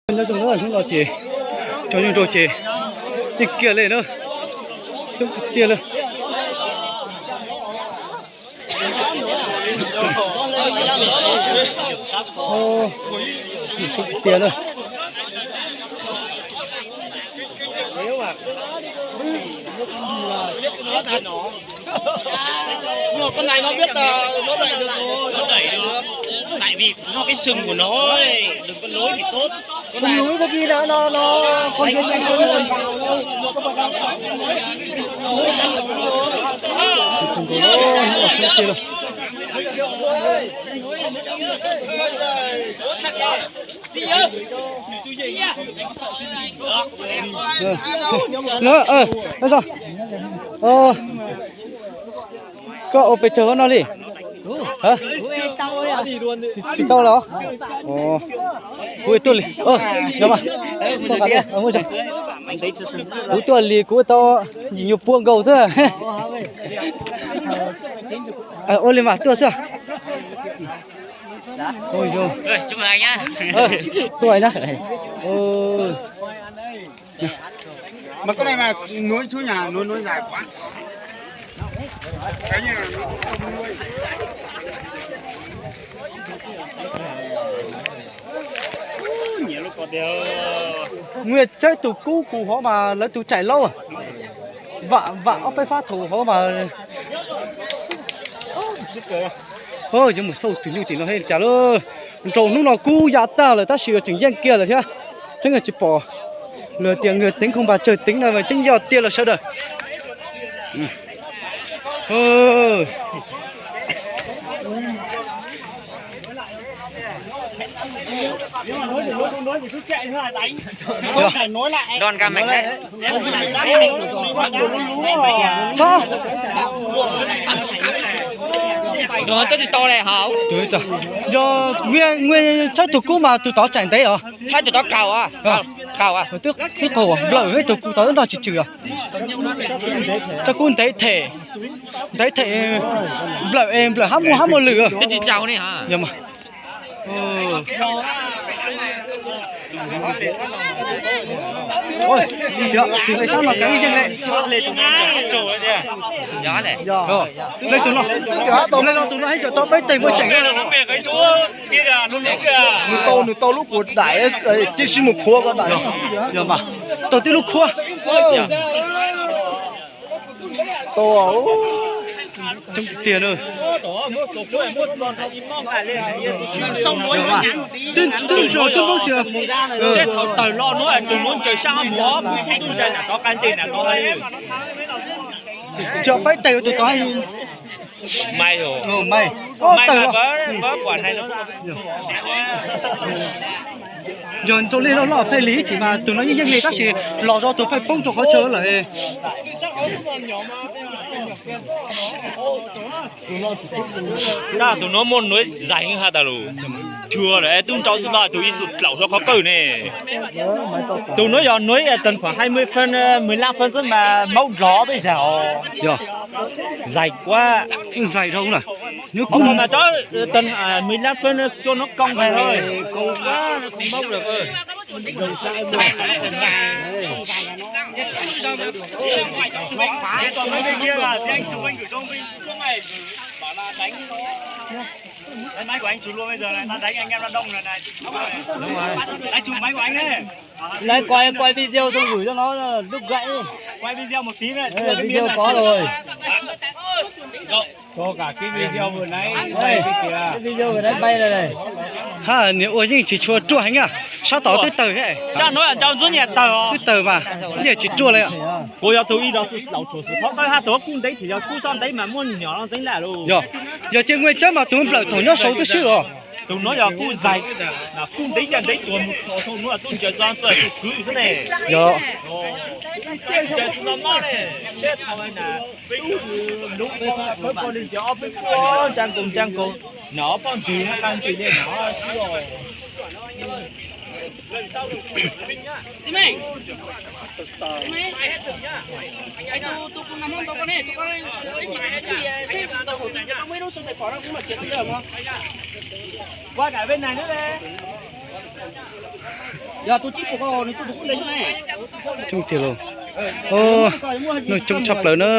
Nyob zoo na, hnub no ces cov nyuj nraug ces yeej kiag li na, coob tiag tiag li. Coob tiag tiag na. Con này nó biết, ờ, nó đẩy được rồi. Nó đẩy được. Tại vì nó cái sừng của nó ấy, đừng có nối thì tốt. Con này nối có khi nó, nó, nó, con kia chạy không. Koj ua pes tsawg no li? Tsis tau lawm. Kuv tuaj li, kuv tuaj li kuv tau yim nyuag pua nkaus xwb. Ua li mas tuaj xwb. Ui, ui. Ơ, xuav na. Mà con này mà nối chú nhà, nối, nối dài quá. Nws tsaib tus kub kuv hov mas lawv tus tsaim laub. Vam, vam ob peb fab thaum hov mas. Yuav mus xauj tus nyuj tim no thiab li cas lauj. Nraum hnub no kub ya tag lawm tab sis tseem yeej kiag lawm thiab. Tseeb tsis pom lawv tias nkawd teev khoos npas tsawg teev no mas tseeb yog tiag los sawv daws. Đòn găm mảnh đấy. Rồi, tôi thì to này hả? Yog Nguyên, Nguyên tsaib tus kub mas tus tod tsaim ntev os. Tsaib tus tod kaum os. Kaum os. Twb qhov nplawm ib tus kub tod twb nrog tsis tswm os. Tsaib kub ntev them, ntev them, nplawm es nplawm hab muag hab muag lwm. Twb tsis tsaus ne. Yog mas. Tsis sab no kev yeej le. Leej tus no, leej no tus no hab tau peb teg muaj tseem. Nws tau, nws tau lub kuv daim, cia si mus khuav ko daim. Yog mas, tau tib lub khuab. Tau. Coob tiag na. Twb nrog twb npoob tsis. Thaum tawg los no tus nuav ncaws sab mus, tub ntsa nam tov qab ntseg nam tov. Tsis peb teg tus tod. Mai, mai tawg los. Yog rau li loj loj phem li ib chim mas tus no yeej yeej li tab sis los zog tus pheej poob rau qhov chaw lawm. Tab tus nuav muaj nuav zais ha tas lus. Chua lawm tub nrau xwb no tus ib xwm dlaum rau qhov pawg ne. Tus nuav yog nuav tag khoảng hai mươi phân, mười lăm phân xwb mas maub dlov peb zag os. Yog. Zais kuab. Zais dhau na. Nyob kuv mas tod tag mười lăm phân cho nó cong về thôi. Lấy máy của anh chụp luôn bây giờ này, ta đánh anh em nó đông rồi này. Anh chụp máy của anh ấy. Lấy quay, quay video xong gửi cho nó, lúc gãy. Quay video một tí nữa. Ê, video có rồi. Cho cả cái video vừa nãy. Ê, cái video vừa nãy bay rồi này. Ha, niam ua yeej tsis tshua ruaj heev na. Sab tod twb tawg thiab. Sab nuav rau ntxub nyias tawg os. Twb tawg mas, yeej tsis ruaj li. Kuv yog tus ib los xwb laus tshua xwb, qhov tawg hab tus kub ntev thiab yog kub xob ntev mas muaj nyom los ntxeev lawm lauj. Yog, yog cia Nguj Tsawb mas tus nplawm thaum nyob saud twb swb os. Tus nuav yog kub zais, kub ntev yog ntev tuag mus thaum nuav tub ntsaws txog txawm tus kwv xwb ne. Yog. Ntsaws txog mob ne, seb thaum na, peb lub pawg pog li tias ob peb puab ntsa nkaus ntsa nkaus, nov poj ntxwg hab qab ntxwg le nov xwb os. Coob tiag lauj. Neeg coob tshaj plaws na.